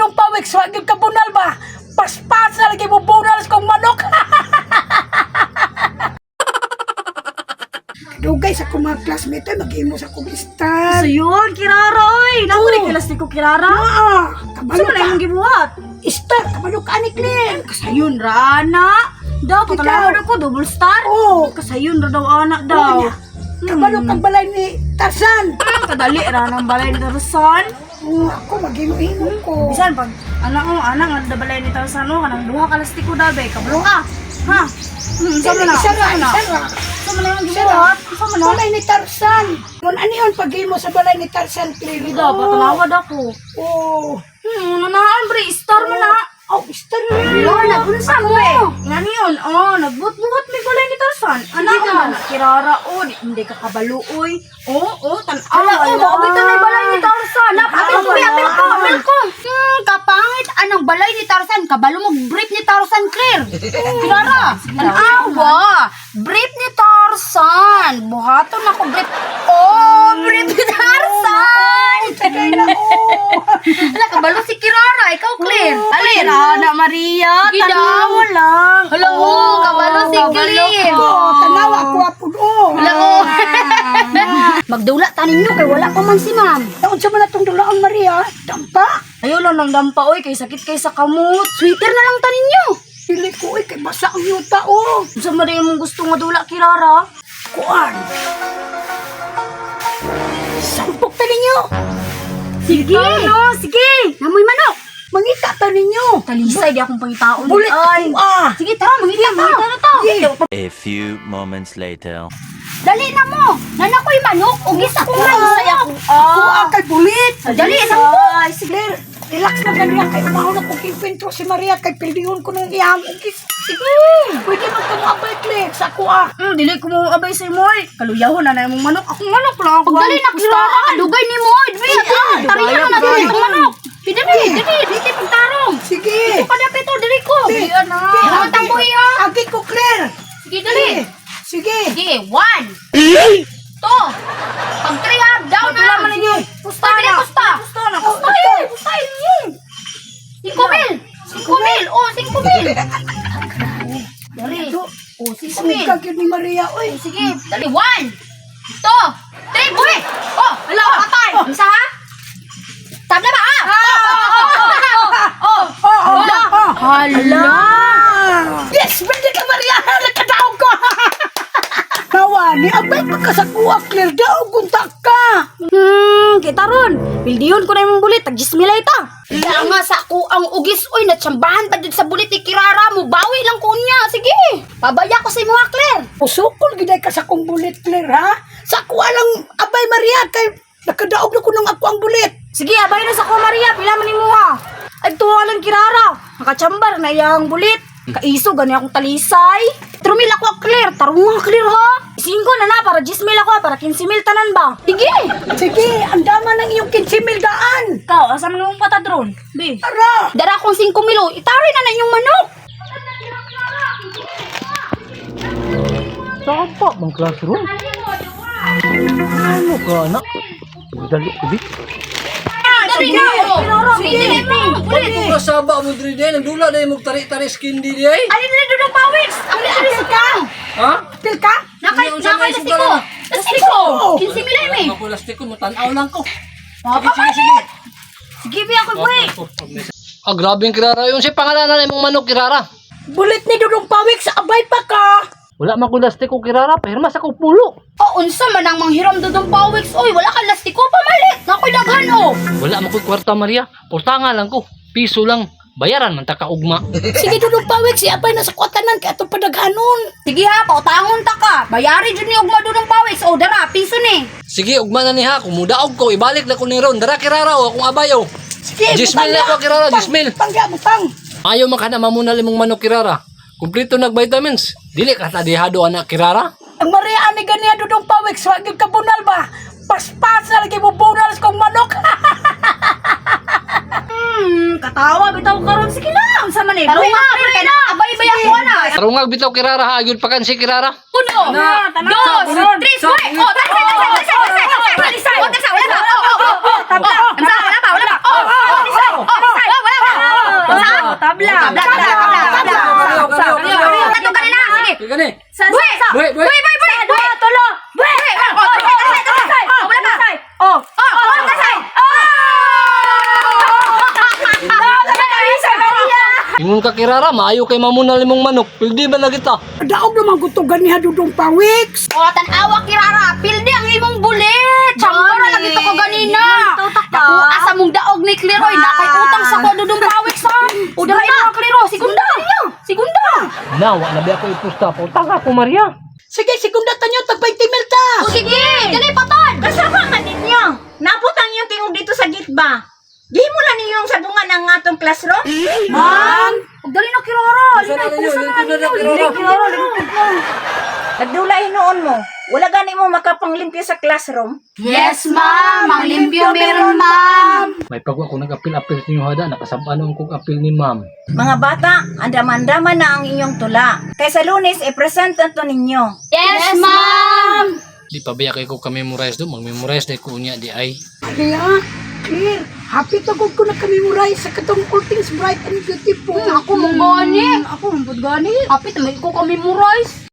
Dudong Pawik, wa gyud ka bunal ba? Paspas na lagi mo bunal sa kong manok. Dugay sa akong mga classmate ay maghimo sa akong star. So yun, Kirara, oy. Naku, Oo. ni kilas ko, Kirara. Ah, kabalo Sa man ka. imong gibuhat? Star, kabalo ka ani Claire. Kasayon ra ana. Daw Ikaw. patanaw na ko double star. Oo. Kasayon ra daw ana daw. Oo niya. Kabalo kang balay ni Tarzan. Kadali ra nang balay ni Tarzan. Oo, ako maghimo-himo ko. Bisan pag ana ko ana nga da balay ni Tarzan no kanang duha ka lastiko daw bay kabalo ka. Ha? Sa man na? Isa ra, Sa man na? isa ra. Sa man na imong Isa ra. gibuhat? Sa man na? Balay ni Tarzan. Kung ano yun paghimo sa balay ni Tarzan, Claire? Daw patanawad ako. Oo. Nanahan bre, star man na. Oh, star. Wala, nagunsa mo eh. Nga yun, oh, nagbuhat-buhat may balay ni Tarzan. Anak ko man, kirara, oh, di, hindi ka kabalo, oy. Oh, oh, tan-aw. Ala, oh, maabit na may balay ni Tarzan. Nap, apil ko, Wala. apil ko, apil ko. Kapangit anang balay ni Tarzan. Kabalo mo brief ni Tarzan, Claire. Kirara, tanawa. Brief ni Tarzan. Buhaton ako brief. Oh, brief ni Tarzan. Tagay na, oh. Ala, kabalo si Kirara. Ikaw, Claire. Alin? Kirara, Maria, Sige daw. tanawa lang. Hala, oh, kabalo si Claire. Oh, tanawa ako apod, oh. Hala, oh. Magdula ta ninyo kay wala pa man si ma'am. Taon sa mga itong dulaon, Maria, dampa. Ayaw lang ng dampa, oy, kay sakit kay sa kamot. Sweater na lang ta ninyo. Dili ko, eh, kay basa ang yuta, oh. Unsa man rin mong gusto nga dula, Kirara? Kuan. Sampok ta ninyo. Sige. Ano, sige. Namoy manok. Mangita ta ninyo. Talisay, di akong pangitaon. Bulit Ay. ako, ah. Sige, tara, mangita ta. Mangita na ta. Sige. A few moments later. Dali na mo. Nanakoy manok. Ugis ako man. Talisay ako. Kuha kay bulit. Dali, sampok. Ay, sige. Claire, relax na ganiya kay umahon ako kay si Maria kay pildiyon ko nung iyang ugis. Sige. Pwede magkamuabay, Claire, sa ako, ah. Dili ko mo abay sa imo, oy. Kaluyahon na na imong manok. Akong manok lang ako. Pagdali na Kirara. Dugay ni mo. Dwi. Tarihan na natin itong manok. Dili, dili, dili pagtarong. Sige. Ito pa dapat ito, dili ko. Sige. na. Ang tamboy ah. Agi ko, Claire. Sige, dali. Sige. Sige, one. Two. Pag three ah, down na. man ninyo. Pusta na. Pusta. Pusta na. Pusta eh. Pusta eh. 5,000. 5,000. Oh, 5,000. Dali. Ito. Oh, 5,000. Suka gyud ni Maria, oy. Sige, dali. One, two, three, buhi! Oh, hala, patay! Isa ha? Tabla ba ah? Oh, Oh, Oh, oh, oh. Hala! Yes, pwede ka Maria, nakadaog ko. Nawa ni abay pa ka sa kuha, Claire, daog unta ka. Kita ron. Pildiyon ko na imong bulit. Tag 10,000 ita. Wala nga sa ako ang ugis, oy, natsambahan pa dyan sa bulit ni Kirara mo. Bawi lang ko niya. Sige, pabaya ko sa imo ha, Claire. Usukol gid ka sa kong bulit, Claire, ha? Sa kuha lang abay Maria kay nakadaog na ko nung ako ang bulit. Sige, abay na sa ko, Maria. Pila man nimo ha. Ay, tuwa lang Kirara. Nakachambar na iyang bulit. Kaiso, gani akong talisay. 3,000 ako, Claire. Tarong nga, Claire, ha? Singko na na, para 10,000 ako, para 15,000 tanan ba? Sige. Sige, ang dama ng iyong 15,000 daan. Ikaw, asa man mong patadron? Be. Tara. Dara akong 5,000, oh. Itaroy na na inyong manok. Saan pa bang classroom? Ano ka anak? Dali, ubi. Dali na, oh. Sige, dali mo. Bulit. Kasaba mo diri day, nagdula day mo tari-tari skin di day. Alin na dudong pawis? Ang dali sa ka. Ha? Pil ka? Nakay, Unsa nakay may lastiko. sugaran? Lastiko. 15,000 eh. Ako lastiko mo tan-aw lang ko. Sige, sige. Be, ako, buhi. Ah, grabe yung Kirara. Yung si pangalanan imong manok Kirara. Bulit ni Dudong Pawik sa abay pa ka. Wala man ko lastiko Kirara, pero mas ako pulo. Oh, unsa man ang manghiram dudong pawiks? Oy, wala ka lastiko pamalit. Nakoy daghan oh. Wala man ko kwarta Maria, porta nga lang ko. Piso lang. Bayaran man ta ka ugma. Sige Dudong Pawik, si abay na sa kuwatanan kay atong padaghanon. Sige ha, pautangon ta ka. Bayari jud ni ugma dudong pawiks. Oh, dara, piso ni. Sige, ugma na niha. Kumudaog ko, ibalik na ko ni Ron. Dara Kirara o akong abay o. Sige, 10,000 na ako, Kirara, 10,000. Pangga, butang. Ayaw man ka na mamunal imong manok Kirara. Kumpleto nag vitamins. Dili ka ta dihado anak Kirara. Ang Maria ani ganiya Dudong Pawik, wa gyud ka bunal ba? Paspas na lagi mo bunal sa kong manok. Katawa, bitaw karon. Sige na, unsa man eh. Tarong nga, pre, na. Abay bay ako ana. Tarungag bitaw Kirara ha, agyon pakan si Kirara. Uno, dos, tres, buhi. Oh, talisay, talisay, talisay, talisay, talisay. Oh, talisay, wala pa. Oh, oh, oh, oh. Oh, unsa, wala pa, wala pa. Oh, oh, talisay. Oh, talisay. Oh, wala. Tabla. Tabla, tabla, tabla, tabla. Kato kanina, sige. Gani. Buhi! Buhi, buhi. Buhi, buhi, buhi! Buhi! Tulo! Buhi! Oh, tasay, tasay, tasay! Oh, wala ka! Oh, oh, oh, tasay! Oh! Ingon ka kirara, maayo kay mamunal imong manok. Pildi ba na kita? Daog naman ko to ganiha Dudong Pawiks. Oh, tan-awa kirara, pildi ang imong bulit. Champa ra lagi to ko ganina. Dako asa mong daog ni Cleroy na kay utang sa ko Dudong Pawik sa. O dara imo Clero, segunda. Segunda. Na, wa na ba ako ipusta. Pautang ako Maria. Sige, segunda tanyo tag 20 mil ta. O sige, dali patod. Kasama man ninyo. Naputang yung tingog dito sa gitba. Gihimo lang ninyong sabungan ang atong classroom. Ma'am, og dali na kirara. Dali na ipusa na ninyo. Dali kirara. Nagdula hinuon mo. Wala gani mo makapanglimpyo sa classroom. Yes, ma'am. Ang limpyo meron, ma'am. May pagwa ko nag-apil-apil sa inyo hada, nakasabaan kong apil ni ma'am. Mga bata, andaman-daman na ang inyong tula. Kay sa Lunes, i-present na to ninyo. Yes, ma'am. Di pa biya kay ko ka-memorize do, mag-memorize dai ko unya di ay. Kaya, clear. Happy to ko naka-memorize sa katong all things bright and beautiful. Ako mong gani. Ako mong gani. Happy may ko ka memorize.